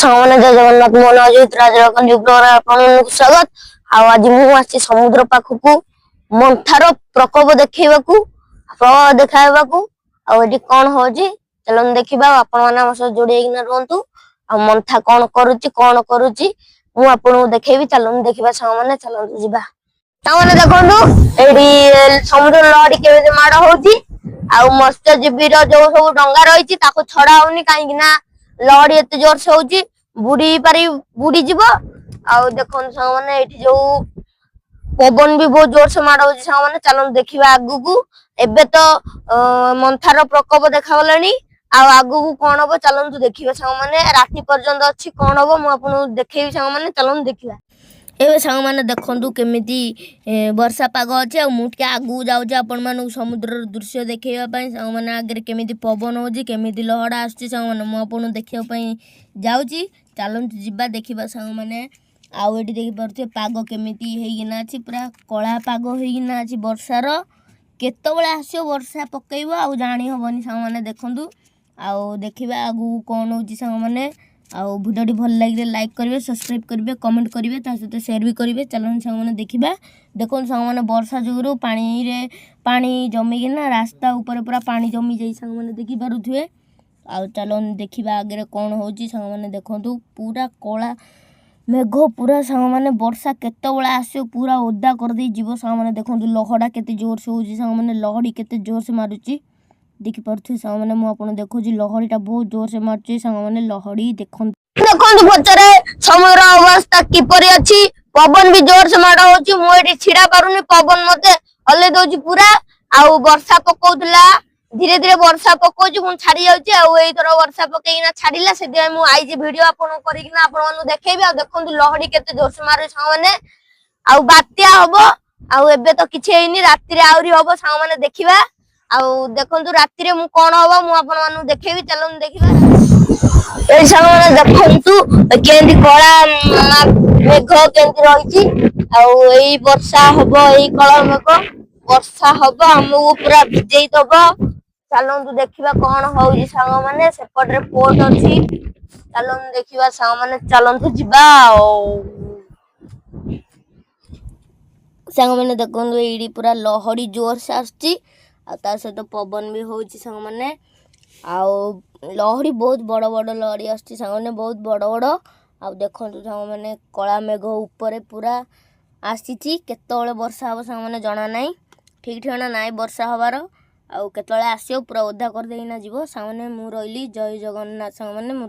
ସାଙ୍ଗମାନେ, ଜୟ ଜଗନ୍ନାଥ। ମୋ ନାଁ ଅଜିତ ରାଜରକନ ଯୁଗ୍ର, ଆପଣମାନଙ୍କୁ ସ୍ୱାଗତ। ଆଉ ଆଜି ମୁଁ ଆସିଛି ସମୁଦ୍ର ପାଖକୁ ମନ୍ଥାର ପ୍ରକୋପ ଦେଖେଇବାକୁ, ପ୍ରଭାବ ଦେଖାଇବାକୁ। ଆଉ ଏଠି କଣ ହଉଛି, ଚାଲନ୍ତୁ ଦେଖିବା। ଆଉ ଆପଣ ମାନେ ଆମ ସହ ଯୋଡି ହେଇକିନା ରୁହନ୍ତୁ। ଆଉ ମନ୍ଥା କଣ କରୁଛି, କଣ କରୁଛି, ମୁଁ ଆପଣଙ୍କୁ ଦେଖେଇବି। ଚାଲନ୍ତୁ ଦେଖିବା ସାଙ୍ଗମାନେ, ଚାଲନ୍ତୁ ଯିବା। ସାଙ୍ଗମାନେ, ଦେଖନ୍ତୁ ଏଇଠି ସମୁଦ୍ର ଲହଡି କେମିତି ମାଡ ହଉଛି। ଆଉ ମତ୍ସ୍ୟଜୀବୀର ଯୋଉ ସବୁ ଡଙ୍ଗା ରହିଛି, ତାକୁ ଛଡା ହଉନି, କାହିଁକି ନା ଲହଡି ଏତେ ଜୋରସେ ହଉଛି, ବୁଡି ପାରି ବୁଡିଯିବ। ଆଉ ଦେଖନ୍ତୁ ସାଙ୍ଗମାନେ, ଏଇଠି ଯୋଉ ପବନ ବି ବହୁତ ଜୋରସେ ମାଡ ହଉଛି। ସାଙ୍ଗମାନେ, ଚାଲନ୍ତୁ ଦେଖିବା ଆଗକୁ। ଏବେ ତ ମନ୍ଥାର ପ୍ରକୋପ ଦେଖାଗଲାଣି, ଆଉ ଆଗକୁ କଣ ହବ ଚାଲନ୍ତୁ ଦେଖିବା ସାଙ୍ଗମାନେ। ରାତି ପର୍ଯ୍ୟନ୍ତ ଅଛି, କଣ ହବ ମୁଁ ଆପଣଙ୍କୁ ଦେଖେଇବି। ସାଙ୍ଗମାନେ, ଚାଲନ୍ତୁ ଦେଖିବା। ଏବେ ସାଙ୍ଗମାନେ ଦେଖନ୍ତୁ କେମିତି ବର୍ଷା ପାଗ ଅଛି। ଆଉ ମୁଁ ଟିକେ ଆଗକୁ ଯାଉଛି ଆପଣମାନଙ୍କୁ ସମୁଦ୍ରର ଦୃଶ୍ୟ ଦେଖେଇବା ପାଇଁ। ସାଙ୍ଗମାନେ, ଆଗରେ କେମିତି ପବନ ହଉଛି, କେମିତି ଲହଡ଼ା ଆସୁଛି, ସାଙ୍ଗମାନେ, ମୁଁ ଆପଣଙ୍କୁ ଦେଖିବା ପାଇଁ ଯାଉଛି। ଚାଲନ୍ତୁ ଯିବା, ଦେଖିବା ସାଙ୍ଗମାନେ। ଆଉ ଏଠି ଦେଖିପାରୁଥିବେ ପାଗ କେମିତି ହେଇକିନା ଅଛି, ପୁରା କଳା ପାଗ ହେଇକିନା ଅଛି। ବର୍ଷାର କେତେବେଳେ ଆସିବ, ବର୍ଷା ପକେଇବ, ଆଉ ଜାଣି ହବନି। ସାଙ୍ଗମାନେ, ଦେଖନ୍ତୁ ଆଉ ଦେଖିବା ଆଗକୁ କ'ଣ ହେଉଛି ସାଙ୍ଗମାନେ। ଆଉ ଭିଡ଼ିଓଟି ଭଲ ଲାଗିଲେ ଲାଇକ୍ କରିବେ, ସବସ୍କ୍ରାଇବ୍ କରିବେ, କମେଣ୍ଟ କରିବେ, ତା ସହିତ ସେୟାର ବି କରିବେ। ଚାଲନ୍ତୁ ସାଙ୍ଗମାନେ, ଦେଖିବା। ଦେଖନ୍ତୁ ସାଙ୍ଗମାନେ, ବର୍ଷା ଯୋଗୁରୁ ପାଣିରେ ପାଣି ଜମିକିନା ରାସ୍ତା ଉପରେ ପୁରା ପାଣି ଜମି ଯାଇ ସାଙ୍ଗମାନେ ଦେଖିପାରୁଥିବେ। ଆଉ ଚାଲନ୍ତୁ ଦେଖିବା ଆଗରେ କ'ଣ ହେଉଛି। ସାଙ୍ଗମାନେ, ଦେଖନ୍ତୁ ପୁରା କଳା ମେଘ ପୁରା। ସାଙ୍ଗମାନେ, ବର୍ଷା କେତେବେଳେ ଆସିବ, ପୁରା ଓଦା କରିଦେଇ ଯିବ। ସାଙ୍ଗମାନେ, ଦେଖନ୍ତୁ ଲହଡ଼ା କେତେ ଜୋରସେ ହେଉଛି। ସାଙ୍ଗମାନେ, ଲହଡ଼ି କେତେ ଜୋରସେ ମାରୁଛି ଦେଖିପାରୁଥିବେ। ସାଙ୍ଗମାନେ, ମୁଁ ଆପଣଙ୍କୁ ଦେଖୁଛି, ଲହଡ଼ିଟା ବହୁତ ଜୋରସେ ମାରୁଛି। ସାଙ୍ଗମାନେ, ଲହଡ଼ି ଦେଖନ୍ତୁ। ଦେଖନ୍ତୁ ପଛରେ ସମୁଦ୍ର ଅବସ୍ଥା କିପରି ଅଛି। ପବନ ବି ଜୋରସେ ମାଡ ହଉଛି। ମୁଁ ଏଠି ଛିଡା ପାରୁନି, ପବନ ମତେ ହଲେଇ ଦଉଛି ପୁରା। ଆଉ ବର୍ଷା ପକଉଥିଲା, ଧୀରେ ଧୀରେ ବର୍ଷା ପକଉଛି, ପୁଣି ଛାଡି ଯାଉଛି। ଆଉ ଏଇଥର ବର୍ଷା ପକେଇକିନା ଛାଡିଲା, ସେଥିପାଇଁ ମୁଁ ଆଇଛି ଭିଡିଓ ଆପଣଙ୍କୁ କରିକିନା ଆପଣମାନଙ୍କୁ ଦେଖେଇବି। ଆଉ ଦେଖନ୍ତୁ ଲହଡି କେତେ ଜୋରସେ ମାରୁଛି ସାଙ୍ଗମାନେ। ଆଉ ବାତ୍ୟା ହବ, ଆଉ ଏବେ ତ କିଛି ହେଇନି, ରାତିରେ ଆହୁରି ହବ। ସାଙ୍ଗମାନେ, ଦେଖିବା। ଆଉ ଦେଖନ୍ତୁ ରାତିରେ ମୁଁ କଣ ହବ, ମୁଁ ଆପଣମାନଙ୍କୁ ଦେଖେଇବି। ଚାଲନ୍ତୁ ଦେଖିବା। ଏଇ ସାଙ୍ଗମାନେ, ଦେଖନ୍ତୁ କେମିତି କଳା ମେଘ କେମିତି ରହିଛି। ଆଉ ଏଇ ବର୍ଷା ହବ, ଏଇ କଳା ମେଘ ବର୍ଷା ହବ, ଆମକୁ ପୁରା ଭିଜେଇ ଦବ। ଚାଲନ୍ତୁ ଦେଖିବା କଣ ହଉଛି ସାଙ୍ଗମାନେ। ସେପଟରେ ପୋର୍ଟ ଅଛି, ଚାଲନ୍ତୁ ଦେଖିବା ସାଙ୍ଗମାନେ, ଚାଲନ୍ତୁ ଯିବା। ଆଉ ସାଙ୍ଗମାନେ, ଦେଖନ୍ତୁ ଏଇଠି ପୁରା ଲହଡି ଜୋରସେ ଆସୁଛି, ଆଉ ତା ସହିତ ପବନ ବି ହଉଛି ସାଙ୍ଗମାନେ। ଆଉ ଲହଡ଼ି ବହୁତ ବଡ଼ ବଡ଼ ଲହଡ଼ି ଆସୁଛି ସାଙ୍ଗମାନେ, ବହୁତ ବଡ଼ ବଡ଼। ଆଉ ଦେଖନ୍ତୁ ସାଙ୍ଗମାନେ, କଳା ମେଘ ଉପରେ ପୁରା ଆସିଛି। କେତେବେଳେ ବର୍ଷା ହବ ସାଙ୍ଗମାନେ, ଜଣା ନାହିଁ, ଠିକ୍ ଠିକଣା ନାହିଁ ବର୍ଷା ହବାର। ଆଉ କେତେବେଳେ ଆସିବ, ପୁରା ଓଦା କରିଦେଇକିନା ଯିବ। ସାଙ୍ଗମାନେ, ମୁଁ ରହିଲି। ଜୟ ଜଗନ୍ନାଥ ସାଙ୍ଗମାନେ, ମୁଁ